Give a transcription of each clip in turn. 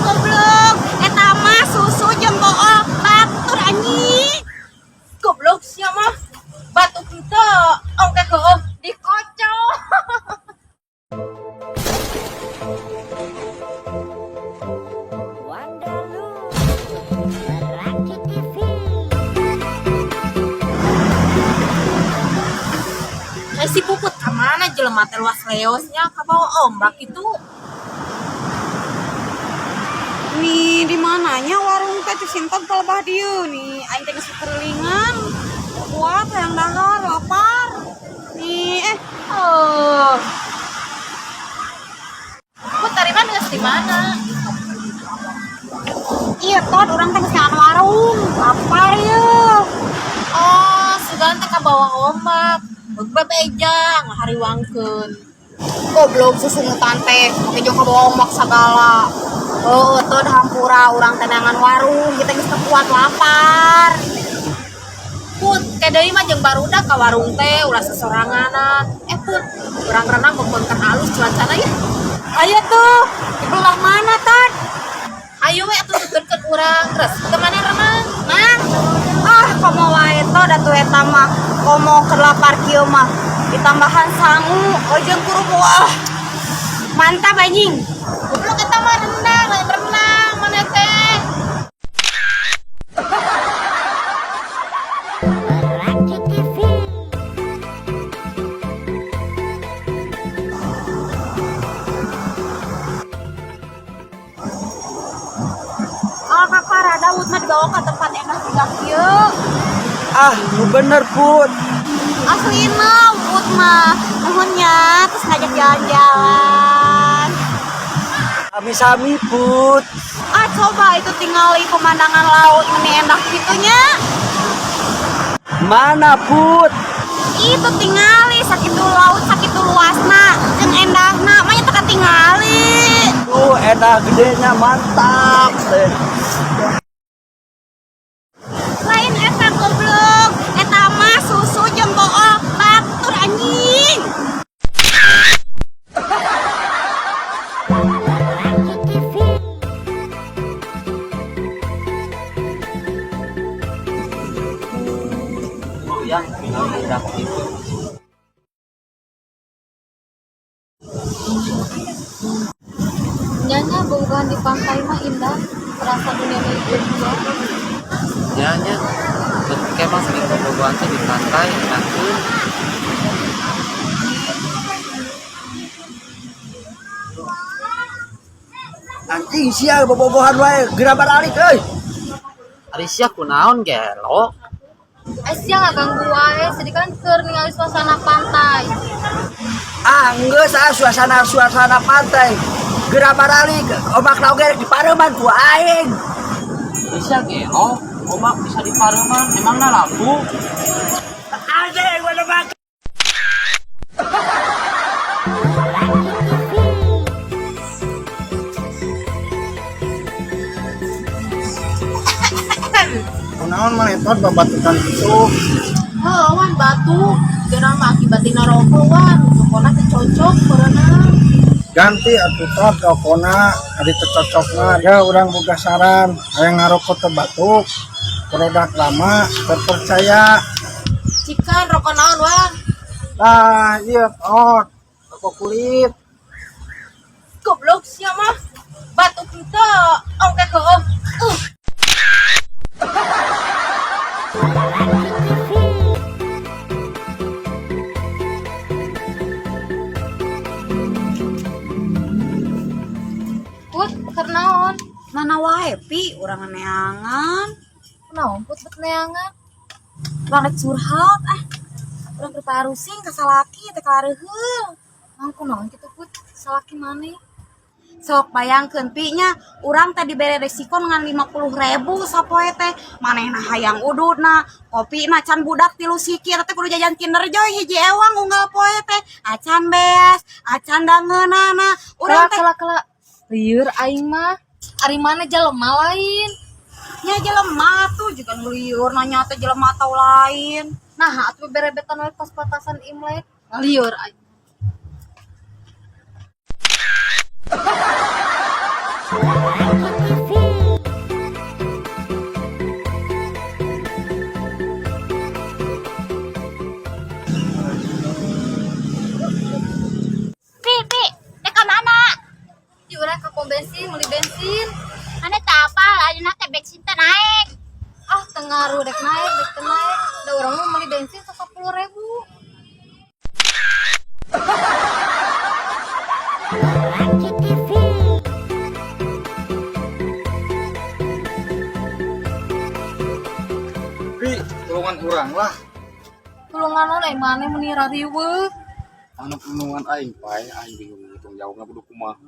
Goblok. Eta mah susu jeung bool batur, anjing. Goblok sia mah. Batuk henteu, ongke heueuh dikocok. Wandalu Meraki TV. Eh, si Puput kamana jelema teh luas leosnya kabawa ombak itu? Nih, di mananya warung teh cek sintot palebah dieu nih? Aing teh geus kelilingan. Kuat hayang dahar, lapar. Nih, eh. Oh. Put, tari mah geus di mana? Iya, tot, urang teh geus nyahan warung, lapar ye. Oh, sugan teh kabawa ombak. Beuk beja ngahariwangkeun. Goblok, susungutan teh, make jeung kabawa ombak sagala. Oh, tot, hampura, urang teh neangan warung, kita geus teu kuat lapar. Put, ke deui mah jeung barudak ka warung teh ulah sesoranganan. Eh Put, urang renang bepenkan halus cuacana ya. Ayo tuh, di belah mana, Tot? Ayo we atuh tuturkeun urang, terus ke mana renang? Nah, ah, komo wae tot atuh eta mah. Komo keur lapar kieu mah. Ditambahan sangu, jeung kerupuk. Ah. Mantap, anjing. Goblok, eta mah renang, lain renang mana teh. Meraki TV. Ah, kakak rada Wud mah dibawa ke tempat enak juga kieu. Ah, nu bener, Put. Aslina Wud mah nuhun nya terus ngajak jalan-jalan. Sami-sami, Put. Ah, coba itu tinggali pemandangan laut meni endah gitunya. Mana, Put? Itu tingali sakitu laut sakitu luasna jeung endahna mah teu katingali. Tuh, enak gedenya, mantap. Teh. Lain eta, goblok. Eta mah susu jeung bool batur, anjing. Meraki TV. Yang budak itu. Nyanya bobogohan di pantai mah indah, terasa dunia milik berdua. Nya nya. Ketika emang sering bobogohan teh di pantai enakeun. Anjing sia, bobogohan wae, geura balik euy. Ari sia kunaon gelo? Eh, sia ngaganggu wae, sedih kan keur ningali suasana pantai. Ah, geus ah, suasana-suasana pantai. Geura baralik, ombak oge rek dipareuman ku aing. Ari sia gelo, ombak bisa dipareuman, emangna labu? Anjing, mana mah. Meraki TV. Kunaon maneh, Tot, babatukan kitu? Heuh, Wan, batuk. Geuna mah akibat tina rokok, Wan. Rokona teh cocok berenang. Ganti atuh, Tot, rokona, ari teu cocok mah. Ya urang boga saran, hayang ngarokok teu batuk. Produk lama terpercaya. Cikan rokok naon, Wan? Tah, ieu, Tot, rokok kulit. Goblok sia mah. Batuk henteu, ongke heueuh. Meraki TV. Put, keur naon? Mana wae pi, urang neangan. Kunaon, Put, bet neangan? Urang rek curhat ah. Urang keur parusing ka salaki teh kareheul. Mang kunaon kitu, Put? Salaki maneh? Sok bayangkeun pi nya, urang teh dibere resiko ngan 50.000 sapoe teh. Manehna hayang ududna, kopina can budak tilu siki eta teh kudu jajan Kinder Joy hiji ewang unggal poe teh. Acan beas, acan dangeunana. Urang Kela teh kela kela. Lieur aing mah. Ari maneh jelema lain? Nya jelema tuh juga lieur nanya teh jelema atau lain. Nah, atuh berebetan wae pas batasan Imlek. Lieur aing. Meraki Urang ke pom bensin meuli bensin. Maneh teu apal ayeuna teh bensin teh naik. Ah, teu ngaruh rek naik, rek teu naik. Da urang mah meuli bensin 10.000. Laki TV. Pi, tulungan urang lah. Tulungan naon ai maneh meuni rariweuh. Anu tulungan aing pae, aing bingung ngitung jauh kudu kumaha.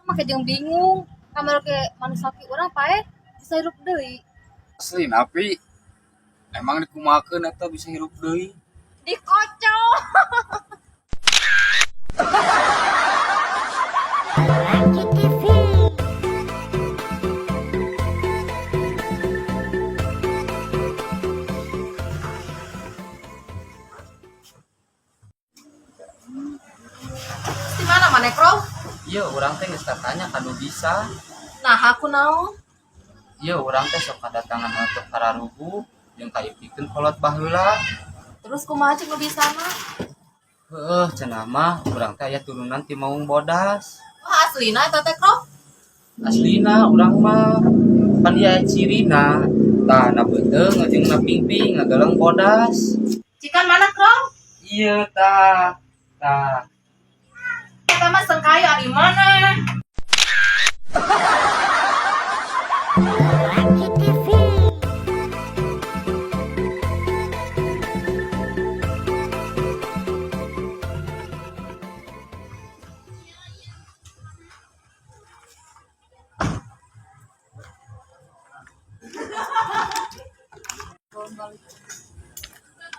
Make jeung bingung. Kamari ke manusia ki urang pae bisa hirup deui. Asli napi. Emang dikumahakeun eta bisa hirup deui? Dikocok. Laki TV. Di mana maneh, Kro? Iya, urang teh geus tanya ka nu bisa. Nah, aku naon? Iya, urang teh sok kadatangan untuk kararugu jeung kaipikeun kolot baheula. Terus kumaha cek nu bisa mah? Heuh, cenah mah urang teh aya turunan ti Maung Bodas. Wah, aslina eta teh, Kro. Aslina urang mah pan ieu aya cirina. Tah na beuteung jeung na pingping ngageleng bodas. Cikan mana, Kro? Iya tah. Tah. Eta mah sengkayu ari mana? Laki TV.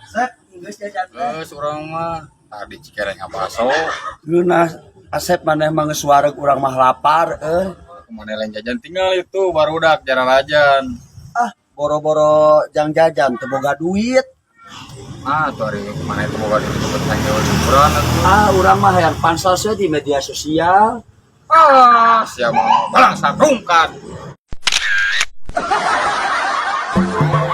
Sep, geus jajan teh. Geus urang mah tadi Cikereng ngabaso. Ngeunah Asep maneh mah geus wareg urang mah lapar euy. Kumaha lain jajan tinggal itu barudak jararajan. Ah, boro-boro jang jajan teu boga duit. Ah, tuh hari kemana itu boga duit buat tanggal liburan atuh. Ah, urang mah hayang pansos we di media sosial. Ah, siapa balang sakrungkat. Laki